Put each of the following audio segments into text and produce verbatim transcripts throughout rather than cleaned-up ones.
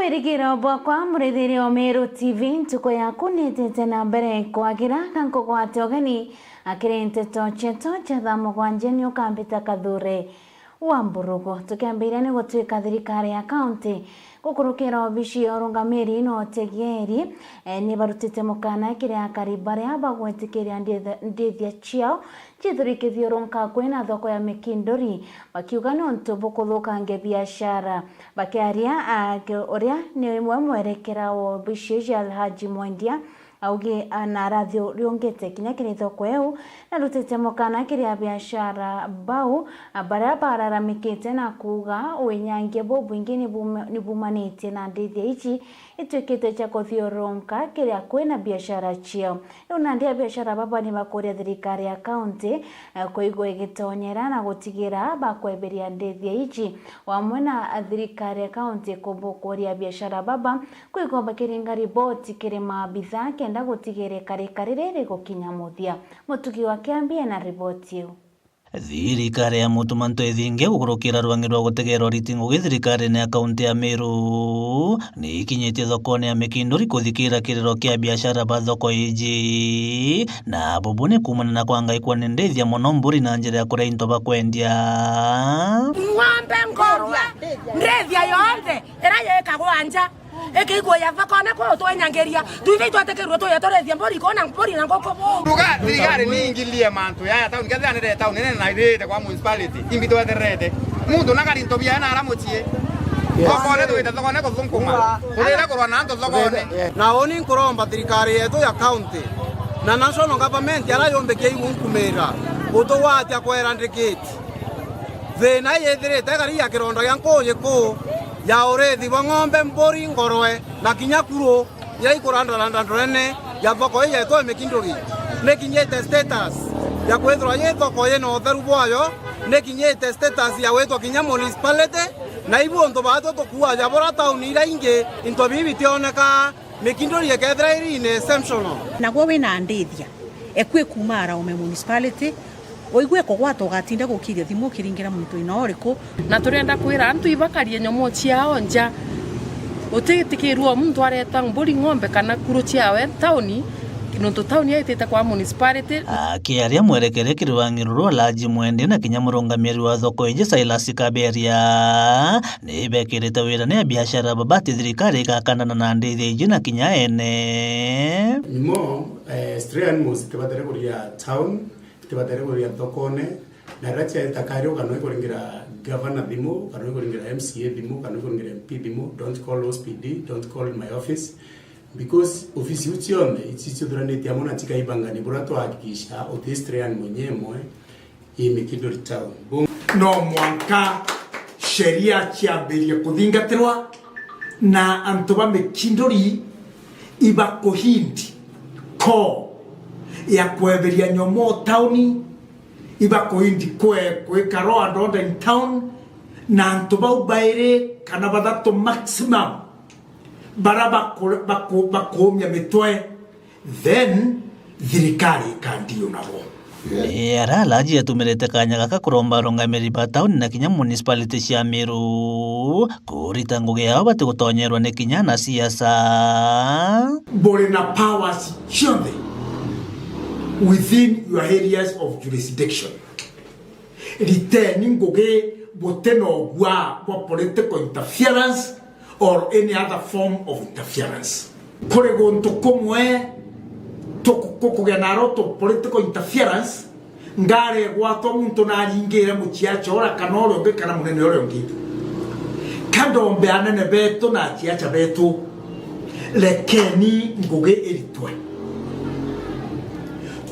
Wirigiro bwakwa, murithiria wa Meru T V, ntuku yaku nitite na mbere kwagira, ka nkugwate ugeni akiri nteto cietu cia thaa mugwanja ni ukambita Kathure wa Mburugu. Tukiambiria ni gutwika thirikari ya kaunti gukurukira obici ya urungamiri na utegeeri, eh, ni barutite mukana kiri akari baria bagwitikiria ndithia, ndithia ciao ciithurikithio runka kwina thoko ya Mikinduri, bakiuga ni untu bukuthukangia biashara. Bakiaria, ah, ki-, uria ni umwe mwerekera wa obici iji Alhaji Mwendia, augi, ah, na arathi uriungite kinya kiri thoko iu, narutite mukana kiri abiashara bau, ah, baria bararamikite na kuuga winyangia bubwingi ni buma-, ni bumanitie na ndithia iji itwikite cia kuthiurunka kiria kwina biashara ciao. Riu nandi abiashara baba ni bakuria thirikari ya kaunti, eh, kwigua igitonyera na gutigira bakweberia ndithia iji, wamwe na thirikari ya kaunti kubukuria biashara baba kwigua bakiringa riboti kiri maabitha kenda gutigira ikarika riri rigukinya muthia. Mutugi wa Kiambi ena riboti iu. Thirikari ya Mutuma Ntwethinge gukurukira rwang'i rwa gutegera uriti ngugi thirikarine ya kaunti ya Meru ni ikinyitie thokone ya Mikinduri kuthikira kiriro kia biashara ba thoko iji, na bubu ni kuumana na kwangaikwa ni ndithia mono mburi na njira ya kuria into ba kwendia. Ng'ombe, ngorwe, ndithia yonthe iria yikagwa nja. Ikiigua ya thokone kuu twinyangiria. Twithe itwetikirue tuye turithie mburi kuu na mburi na nguku. Ruga thirikari ni ingilie mantu yaya tauni, kethira ni tauni nene na ithite kwa municipality, imbi twetherete. Muntu na kari into biae na ara mucii. Yes. Thokone twite thokone kuthunkuma. Tuthire kurwa na antu thokone. Na uni nkuromba thirikari yetu ya county, na national government ara yumbikia igunkumira, gutugwatia kwera ndikiti. Thina yithirite kari ya kironda gia nkuuji kuu ya urithi bwa ng'ombe, mburi, ngorwe na kinya kuru iria ikurandaranda ndorene ya thoko ii yetu ya Mikinduri. Nikinyite status ya kwithirwa yi thoko yina utheru bwayo, nikinyite status ya gwitwa kinya municipality, na ibu untu baatu tukuaja bura tauni iria ingi into bibi bitioneka, Mikinduri ikethira iri in exceptional. Naguo wina ndithia, ekue kuuma Araume Municipality, uigue kugwata ugatinda gukiria thimu ukiringira muntu wina uriku. Na turenda kwira antu ibakarie nyomo ciao nja, utitikirua muntu areta mburi, ng'ombe kana kuru ciawe tauni, nontu tauni yaitite kwa municipality. Akiaria mwerekere kiri rwang'i ruru, Alhaji Mwende na kinya murungamiari wa thoko iji Silas Kaberia, ni bekirite wira ni abiashara babati thirikari igakandana na ndithia iji na kinya ene. Nimo, eh, stray animals tibatere kuria town, tibatere kuria thokone, na riria ciaita kari ukanwa ikuringira gavana thimu, kana ikuringira M C A thimu, kana ikuringira M P thimu, don't call O C P D, don't call my office, because ofisi iu cionthe ici ciuthuranitie amwe na cikaibangania buria twahakikisha uti stray animal inya imwe i Mikinduri town. Bo- No mwanka sheria ciambirie kuthingatirwa na antu ba Mikinduri ibakuhindi ko ya kweberia nyomo tauni, ibakuhindi kwe kwika law and order in town, na antu bau bairi kana bathatu maximum bara baku-, baku-, bakuumia mitwe, then thirikari ikandiu nabo. Ni ara Alhaji atumirite kanya gaka kuromba arungamiri ba tauni na kinya municipality cia Meru kurita ngugi yao batigutonyerwa ni kinya na siasa. Buri na powers cionthe within your areas of jurisdiction. Riteni ngugi buti na ugwaa bwa political interference or any other form of interference. Kuri guntu kumwe tuku-, kukugia na lot of political interference, ngari igwatwa muntu naringire muciaca ura kana uria ungi kana munene uria ungi. Ka ndombe anene betu na aciaca betu, rekeni ngugi iritwe.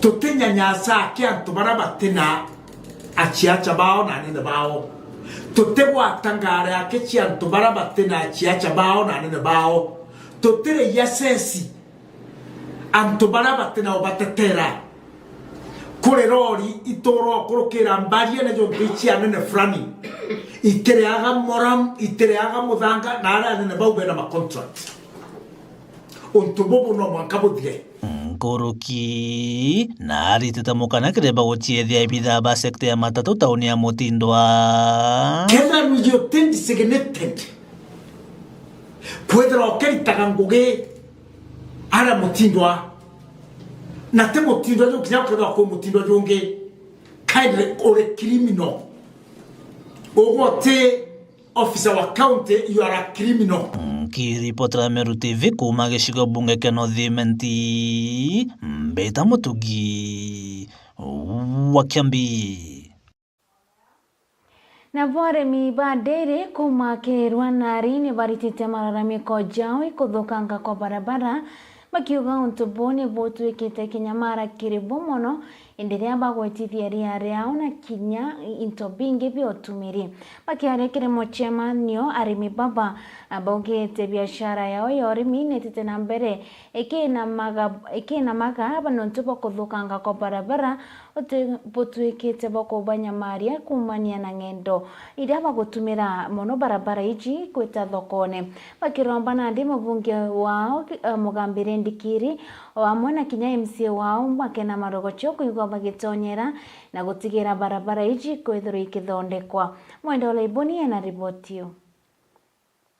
Tutinyanyasa aki antu baria batina aciaca bao na anene bao. Tutigwata ngari aki cia antu baria batina aciaca bao na anene bao. Tutiriia ceci antu baria batina ubatetera. Kuri rori itura ukurukira mbaria ni jontu ici anene fulani itiriaga moram, itiriaga muthanga na aria anene bau bena ma contract. Untu bubu no mwanka buthire. Nkuruki na aritite mukana kiri baguciethia ibithaa ba sekta ya matatu tauni ya Mutindwa. Kethira ni uti designated Kwithirwa ukiritaga ngugi aria mutindwa, na ti mutindwa juu kinya ukethirwa kwi mutindwa jungi, kindly uri criminal. Ugwe uti officer wa county, you are a criminal. Nkiripotera Meru T V kuuma gicigo bunge kia North Imenti, Mbita Mutugi wa Kiambi. Nabo arimi ba ndiri kuuma Kirwa Nari ni baritite malalamiko jao ikuthukanga kwa barabara, bakiuga untu buu ni butwikite kinyamara kiri bo mono, indi riria bagwetithia ria riao na kinya into bingi bia utumiri. Bakiaria kiri mucemanio, arimi baba baugite biashara yao ya urimi ni itite na mbere ikinamaga, ikinamaga nontu bwa kuthukanga kwa barabara, uti butwikite bwa kubanyamaria kuumania na ng'endo iria bagutumira mono barabara iji gwita thokone. Bakiromba nandi mubunge wao, eh, Mugambi Rindikiri, o amwe na kinya M C A wao Makena Marogocho kwigua bagitonyera na gutigira barabara iji kwithirwa ikithondekwa. Mwenda Olaiboni ena riboti iu.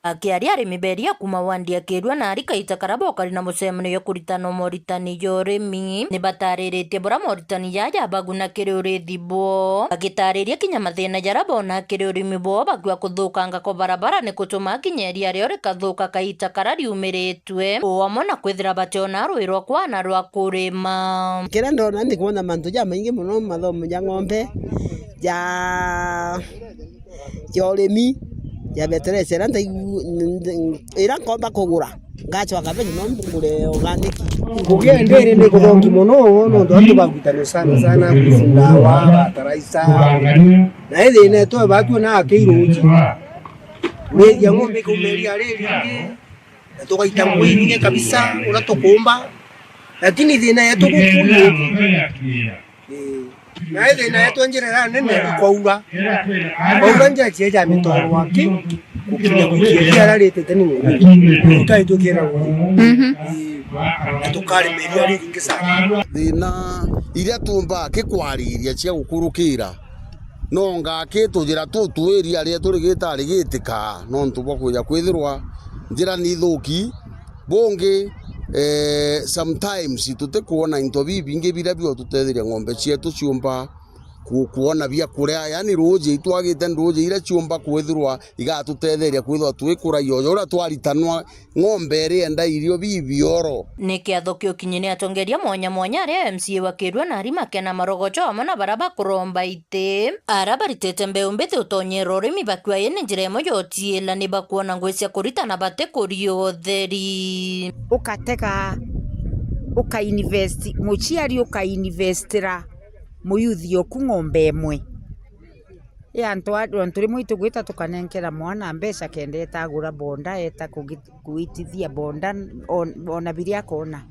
Akiaria arimi beria kuuma wandi ya Kirwa Nari kaita karia bokari na mucemanio ya kuritana moritani ja urimi, ni batariritie buria moritani jaja jabaguna kiri urithi bwoo, bagitariria kinya mathina jaria bona kiri urimi bwoo, bakiuga kuthukanga kwa barabara ni kutuma kinya iria rio rikathuka kaita karia riumiritue, o amwe na kwithira bationa rui rwa kwana rwa kurima. Kiria ndona ni kwona mantu jamaingi mono, mathomo ja ng'ombe, ja ja urimi, ja beterece iria ndaigu-, n-, n-, iria nkomba kugura, ngacoka bengi no ngure organic. Ngugi ya ndiri ni kuthongi mono, nontu antu bagwitania sana sana, kuici ndawa, fertilizer. Na ithina yetu batue na akiiruji. Withia ng'ombe ikauma iria riringi, na tugaita ngugi inyingi kabisa uria tukumba, lakini thina yetu guku ni ii. Na ithina yetu njira iria nene ikwaura. Kwaura njira cia ja mitorwa ki, gukinya wiki iria ritete ni ngugi. Ikaitwikira ngugi. Mhm. Ii. Na tukarima iria riringi sana. Thina iria tuumba ki kwariria cia gukurukira. No ngaki tujira tutu iria rietu rigitarigitika nontu bwa kwija kwithirwa njira ni ithuki. Bungi, eh, sometimes tutikwona into bibingi biria biotutetheria ng'ombe cietu ciumba ku-, kwona bia kuria. Yani ruuji, itwagite nduuji iria ciumba kwithirwa igatutetheria kwithirwa twikuragia uja uria twaritanwa. Ng'ombe irienda irio bibioro. Ni kiatho kiukinyi ni atongeria mwanya mwanya aria M C A wa Kirwa Nari Makena Marogocho amwe na baria bakuromba iti. Aria baritite mbeu mbithi utonyera urimi bakiuga ii ni njira imwe ya utiila ni bakwona ngugi cia kurita na batikuria utheri. Ukatega, ukainvest, muciari ukainvestira muyuthi oku ng'ombe imwe. I antu a, antu rimwe itugwita tukanenkera mwana mbeca kenda eta agura bonda, eta kugi-, kuitithia bonda, on-, ona biria akona.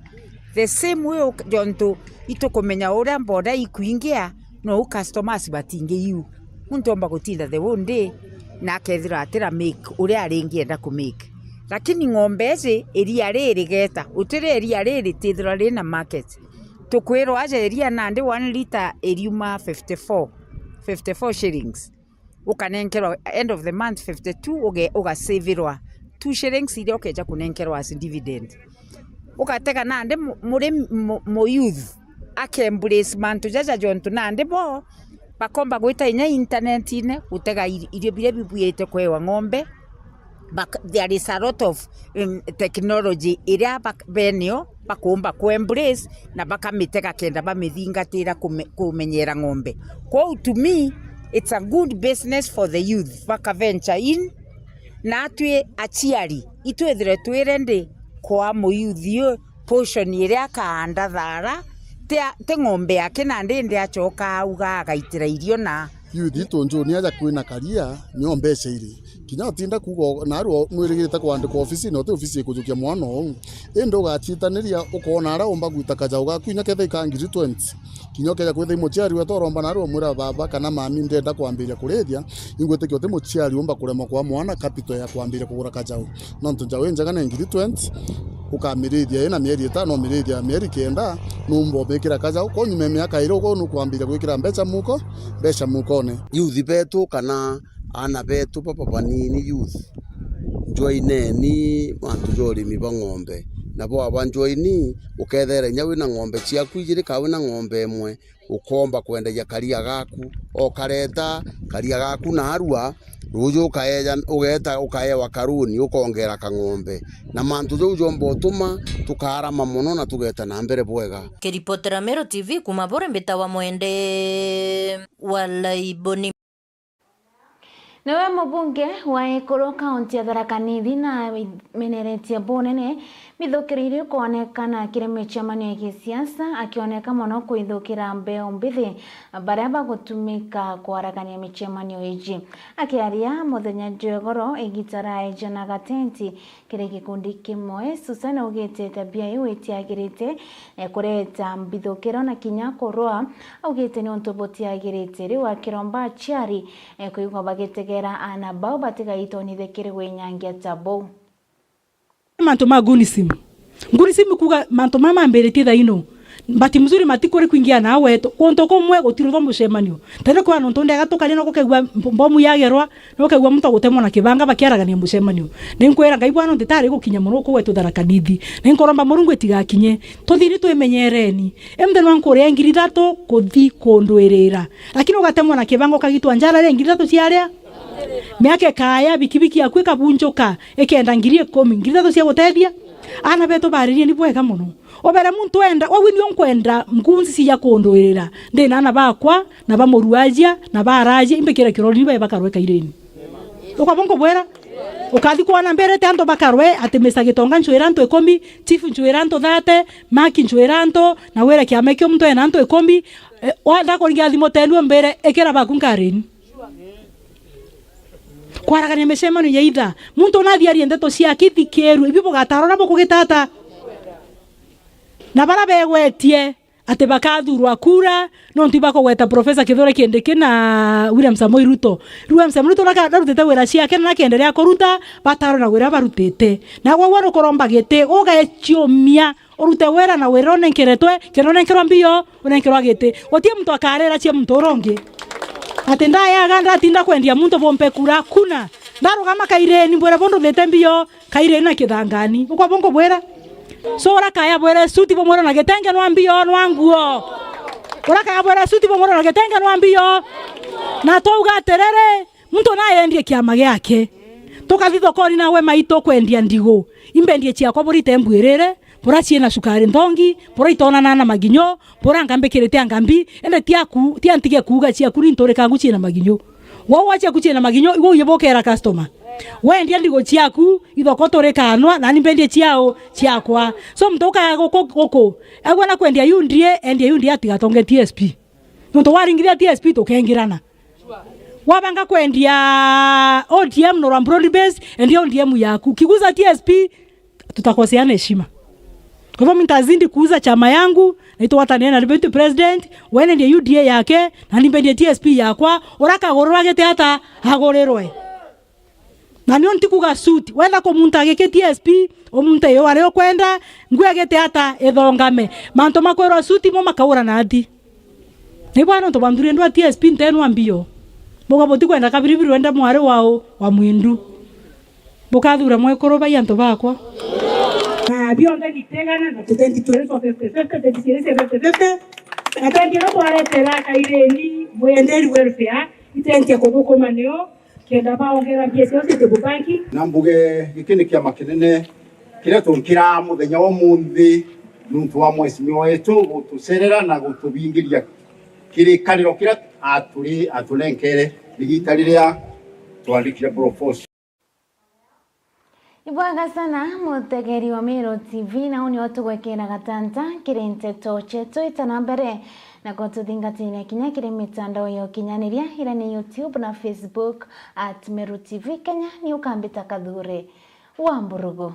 The same way uk-, jontu itukumenya uria bonda ikwingia, nou customers batingi iu. Muntu omba gutinda the whole day, na akethira atira make uria aringienda ku make. Lakini ng'ombe iji, iria riri rigeta, utiria iria riri ritithirwa rina market. Tukwirwa aja iria nandi one litre iriuma fifty-four, fifty-four shillings. Ukanenkerwa end of the month fifty-two, uge-, ugasavirwa two shillings iria ukeja kunenkerwa as dividend. Ugatega nandi mu-, muri mu-, mu youth ake embrace mantu jaja jontu nandi bo bakomba gwita inya internetine gutega ir-, irio biria bibuirite kwewa ng'ombe. Bak-, there is a lot of, um, technology iria bak-, benio bakumba ku embrace na bakamitega kenda bamithingatira kume-, kumenyera ng'ombe. Kwou to me, it's a good business for the youth baka venture in, na atwi aciari itwithire twi ready kwa muyuthi uyu portion iria akaanda thara, ti a-, ti ng'ombe yake, na ndindi acoka auga agaitira irio na youth itu njuni aja kwina karia, nio mbeca iri. Kinya utinda kuuga o-, naarua nwirigirite kwandikwa ofisine, uti ofisi ikujukia mwana uu. Indi ugacitaniria, ukoona aria umba gwita kajau gaku, inya ketha ika ngiri twenty. Kinya ukeja kwitha i muciari wetu uromba naarua umwira, "Baba kana mami, ndenda kwambiria kurithia." Ingwitikia uti muciari umba kuremwa kwa mwana capital ya kwambiria kugura kajau. Nontu njau injega ni ngiri twenty, ukamirithia ina mieri itano, umirithia mieri kenda, numba ubikira kajau. Ko nyuma ya miaka iri, uko nukwambiria gwikira mbeca muko, mbeca mukone. Youth betu kana aana betu baba banini, youth, Njoineni mantu ja urimi bwa ng'ombe. Nabo aba njoini, ukethera inya wina ng'ombe ciaku ijiri, kana wina ng'ombe imwe, ukomba kwenderia karia gaku, okareta karia gaku naarua, ruuju ukaeja, ugeeta, ukaewa karuni, ukongera kang'ombe. Na mantu jau jomba utuma tukaarama mono na tugeeta na mbere bwega. Kiripotera Meru T V kuuma Buri, mbitawa Mwende wa Laiboni. Niwe mubunge wa Ekuru kaunti ya Tharaka Nithi na ameneretie bunene mithukiro iria ikwonekana kiri micemanio ya gisiasa, akioneka mono kwithukira mbeu mbithi baria bagutumika kwaragania micemanio iji. Akiaria muthenya jwa igoro igita ria ijana gatenti, kiri gikundi kimwe, Susan augite tabia iu itiagirite, eh, kureta mbithukiro na kinya kurwa. Augite niuntu butiagirite, riu akiromba aciari, eh, kwigua bagitegera aana bau batigaitonithe kiri gwinyangia ta bou. Mantu ma gunism. Ngunisimi kuuga mantu maya mambiritie thaino. Bahati mzuri matikuri kwingia na wetu. Kuntu kumwe gutirutwa mucemanio. Tene kwa nontu ndega tukaria no gukaigua mb-, mbomu yagerwa, no gukaigua muntu agutemwa na kibanga bakiaragania mucemanio. Na inkwira Ngai bwana ntitari gukinya mono kuu wetu Tharaka Nithi. Na inkoromba Murungu itigakinye. Tuthini twimenyereni. Emuthe nwa nkuria ngiri ithatu kuthi kundwirira. Lakini ugatemwa na kibanga ukagitwa njara ria ngiri ithatu ciaria. Miaka ikaya, bikibiki yaku ikabunjuka, ikenda ngiri ikumi, ngiri ithatu cia gutethia. Aana betu baririeni bwega mono. Ubere muntu enda, wau nio nkwenda nkunzi cia kundwirira. Ndi na aana bakwa, na ba muruajia, na ba arajia, imbikire kirori ni bae bakarwe kaireni. Ukwabo nkubwira? Ukathi kwona mbirite antu bakarwe, ati Mister Gitonga ncwira antu ikumi, Chief ncwira antu thate, Maki ncwira antu, na wire kiama ikio muntu ena antu ikumi, eh, wa-, ndakuringira thimu tenu mbire, ikira baku nkarini. Kwaragania micemanio ya itha. Muntu nathi arie ndeto cia kithikirue, ibi bugatarwa na bukugitata. Na bara begwetie ati bakathurwa kura, nontu ibakugweta Professor Kithure Kindiki na William Samoei Ruto. William Samoei Ruto naka-, narutite wira ciake na nakienderea kuruta, batarwe na wira barutite. Na gwe, gwe nukuromba giti, ugaeciumia. Urute wira na wira unenkeretwe, kenda unenkerwa mbio, unenkerwa giti. Guti muntu akarira cia muntu uria ungi. Ati ndayaga ndatinda kwendia muntu bumpe kura, hakuna. Ndarugama kaireni, mbwire bundu thite mbio, kaireni na kithangani. Ukwabo nkubwira? So urakaya bwire suti bumwira na gitenge nwa mbio, nwa nguo. Urakaya bwire suti bumwira na gitenge nwa mbio. Na twauga atiriri, muntu nayendie kiama giake. Tukathi thokoni nawe maitu kwendia ndigu. Imbendie ciakwa buri itembwirire, bura ciina cukari nthongi, bura itonana na maginyo, bura ngambikirite angambi, ende tiaku, tiantige kuuga ciaku ni nturikangu ciina maginyo. Wau wa ciaku ciina maginyo, igwe uye bukera customer. Wendia ndigu ciaku, ithoko turikanwa, nani mbendie ciao, ciakwa. So muntu ukaga guku, guku, agwa na kwendia U D A, endia U D A atigatonge T S P. Nontu waringithia T S P tukengirana. Wabanga kwendia O D M norwa broad base, endia O D M yaku. Kiguza T S P, tutakoseana heshima. Kwa hivyo mimi nitazidi kuuza chama yangu, naitwa Wataniana Deputy President, wene ndie U D A yake, na nimbendie T S P yakwa, urakagurwa gete hata agurirwe. Na nio ntikuga suit, wenda kumunta giki T S P, umunte yo wari ukwenda, ngua gete hata ithongame. Mantu makwirwa suit mo makaura na athi. Ni bwana nontu bwa nthuri ndwa T S P ntenwa mbio. Buga butikwenda kabiri birwenda mwari wao wa mwindu. Bukathura mwekuru bai antu bakwa. Na bionthe gitegana na tutendi twerethwa fifty fifty, tendi ciiri cia fifty fifty. Na tendi no twaretera kaireni bwenderi welfare, itendia kubukuma nio, kenda baongera mbia ciao citi bubanki. Na mbuge giki ni kiama kinene kiria tunkiraa muthenya wa umunthi nuntu wa mheshimiwa wetu gutucerera na gutubingiria kirikaniro kiria aturi-, atunenkere igita riria twandikire proposal. Ibwega sana, mutegeri wa Meru T V, na uu nio tugwekera gatanta kiri nteto cietu ita na mbere, na gututhingatira kinya kiri mitandao ya ukinyaniria, iria ni YouTube na Facebook, at Meru T V Kenya, ni ukambita Kathure wa Mburugu.